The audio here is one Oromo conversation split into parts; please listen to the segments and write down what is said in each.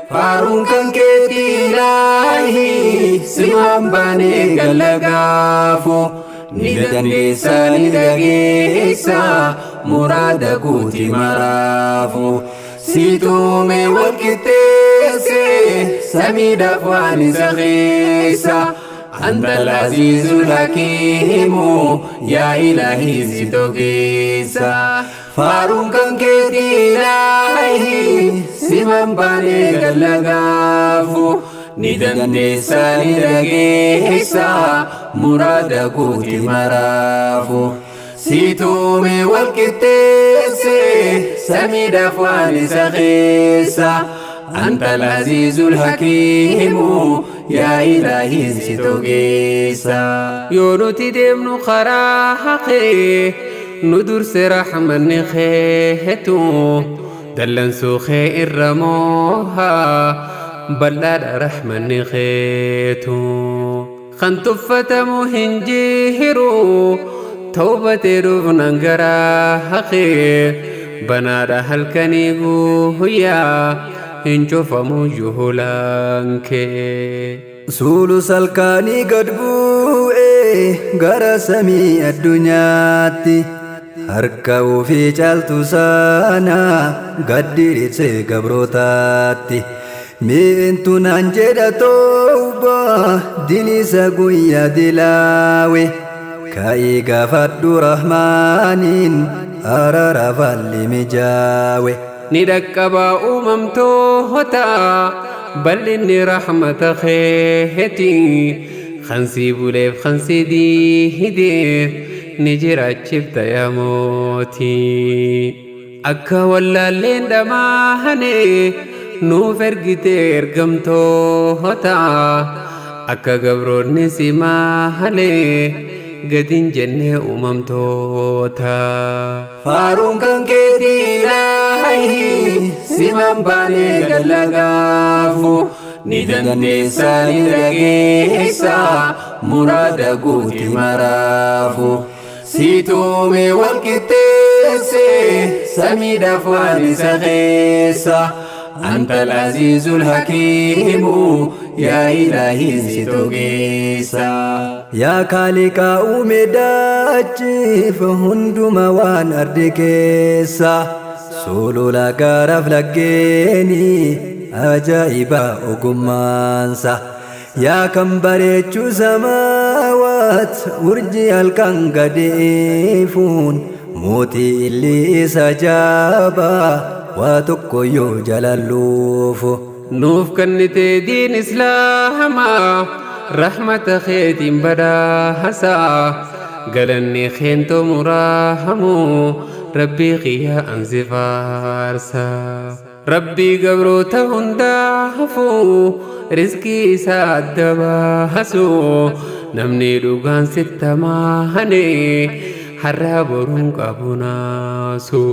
Faaruun kan keetii ilaahi simaan baanee gallagaafu ni dandeessa ni dhageessa muraada guuti maraafu siituume wal qixxeesse samiidhaaf waan isa keessa anta al-aziizul hakiimu yaa ilaahii si togeessa. Faaruun kan keetii ilaahi siman baanee gallagaafu ni dandeessa ni dhageessa muraada guuti maraafu siituume wal qixxeesse samiidhaaf waan isa keessa anta al-aziizul hakiimu yaa ilaahii si togeessa. Yoo nuti deemnu karaa haqee nu durse rahmanni keetu dallansuu kee irra moohaa bal'aadha rahmanni keetu. Kan tuffatamu hin jiru tawbatee dhufnan gara haqee banaadha halkanii guyyaa hin cufamu juhulaan kee. Suulu salkaanii gad bu'ee gara samii addunyaatti harka ofii caaltu sana gad diriirsee gabrootaatti. Mi'intu naan jedha tawbaa dilisa guyyaa dilaawe ka'ii gaafadhu rahmaaniin araara falli mijaawe. Ni dhaqqabaa uumamtoota bal'inni rahmata keeti kan sii buleef kan sii diideef ni jiraachifta yaa mootii. Akka wallaalleen dhamaane nuuf ergite ergamtoota akka gabroonni si malee gadin jenne uumamtoota. Faaruun kan keetii ilaahi siman baanee gallagaafu ni dandeessa ni dhageessa muraada guuti maraafu siituume wal qixxeesse samiidhaaf waan isa keessa anta al-aziizul hakiimu yaa ilaahii si togeessa. Yaa kaaliqaa uume daachiif hunduma waan ardi keessa sulula gaaraaf laggeeni ajaa'iba ogummaansa. Yaa kan bareechuu samaawaat urjii halkan gadiifuun mootii illi isa jaabaa waa tokko yoo jalalluufu. Nuuf kennite diin islaamaa rahmata keetiin badhaasaa galanni keento muraahamu rabbii kiyya ansi faarsa. Rabbii gabroota hundaafu rizqii isaa adda baasu namni dhugaan sitti amane har'a boruun qabu naasu.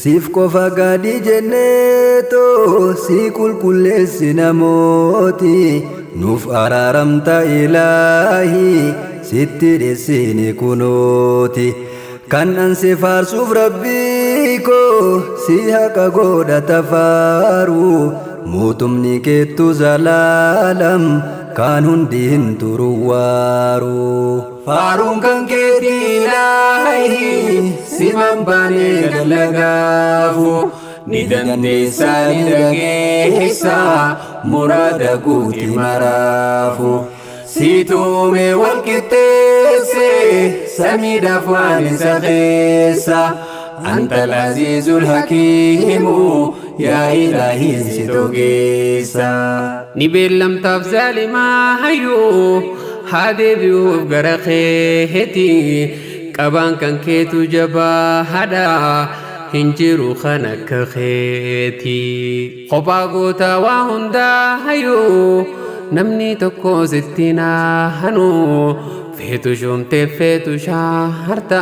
Siif qofa gadi jenneetoo si qulqulleessi namooti nuuf araaramta ilaahi sitti dheessine kunooti. Kan an si faarsuuf rabbii koo si haqa godhata faaru mootumni keettu zalaalam kaan hundi hin turu waaru. Faaruun kan keetii ilaahi siman baanee gallagaafu ni dandeessa ni dhageessa muraada guuti maraafu siituume wal qixxeesse samiidhaaf waan isa keessa anta al-aziizul hakiimu yaa ilaahii si togeessa. Ni beellamtaaf zaalimaa hayyuu haa deebi'uuf gara keeti qabaan kan keetu jabaa hadha hin jiru kan akka keeti. Kophaa gootaa waa hundaa hayyuu namni tokko sitti naahanu feetu shuumtee feetu shaarta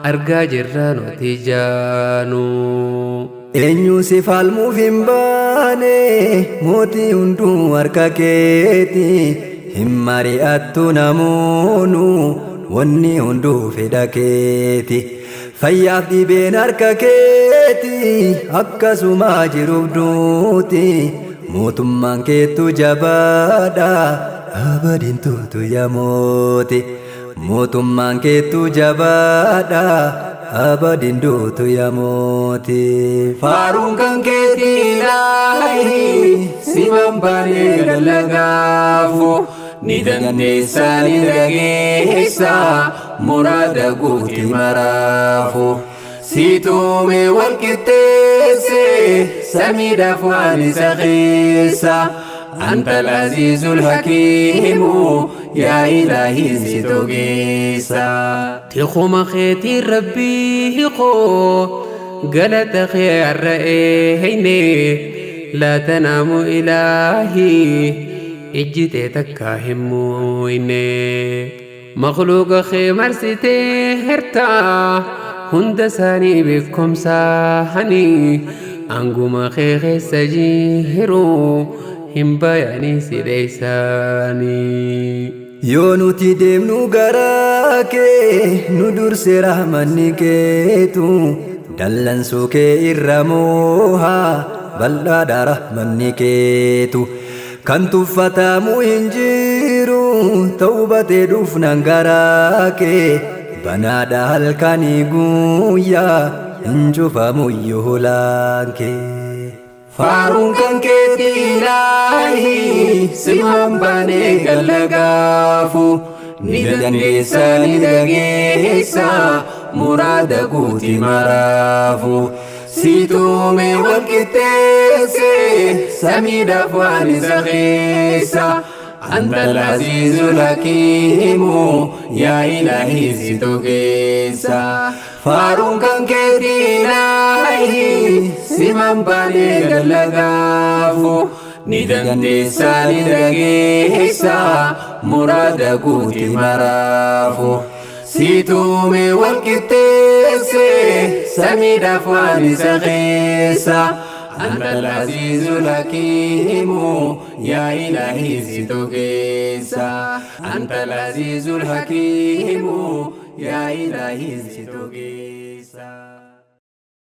argaa jirra nuti jaanu. Eenyu si falmuuf hin baane mootii hunduu harka keeti hin mari'attu namoonu wanni hunduu fedha keeti. Fayyaaf dhibeen harka keeti akkasuma jiruuf duuti. Mootummaan keetu jabaadha abadiin turtu yaa mooti. Mootummaan keetu jabaadha abadiin duutu yaa mooti. Faaruun kan keetii ilaahi siman baanee gallagaafu ni dandeessa ni dhageessa muraada guuti maraafu. Situume wal qixxeesse samiidhaaf waan isa keessa. Anta al-aziizul hakiimu yaa ilaahii si togeessa. Tikuma keetiin rabbii koo galata kee har'a eeyne laa tanaamu ilaahii ijji tee takkaa hin muuyne. Makhluuqa kee marsitee herta hunda isaanii beekumsaanii anguma kee keessa jiru hin bayanii si dheeysaanii. Yoo nuti deemnu garaa kee nu durse rahmanni keetu dallansuu kee irra moohaa bal'aadha rahmanni keetu. Kan tuffatamu hin jiru tawbatee dhufnaan garaa kee banaadha halkanii guyyaa hin cufamu iyyuu hulaan kee. Faaruun kan keetii ilaahi siman baanee gallagaafu ni dandeessa ni dhageessa muraada guuti maraafu. Situume wal qixxeesse samiidhaaf waan isa keessa. Anta al-aziizul hakiimu yaa ilaahii si togeessa. Faaruun kan keetii ilaahi siman baanee gallagaafu ni dandeessa ni dhageessa muraada guuti maraafu. Situume wal qixxeesse samiidhaaf waan isa keessa. Anta al-aziizul hakiimu yaa ilaahii si togeessa. Anta al-aziizul hakiimu yaa ilaahii si togeessa.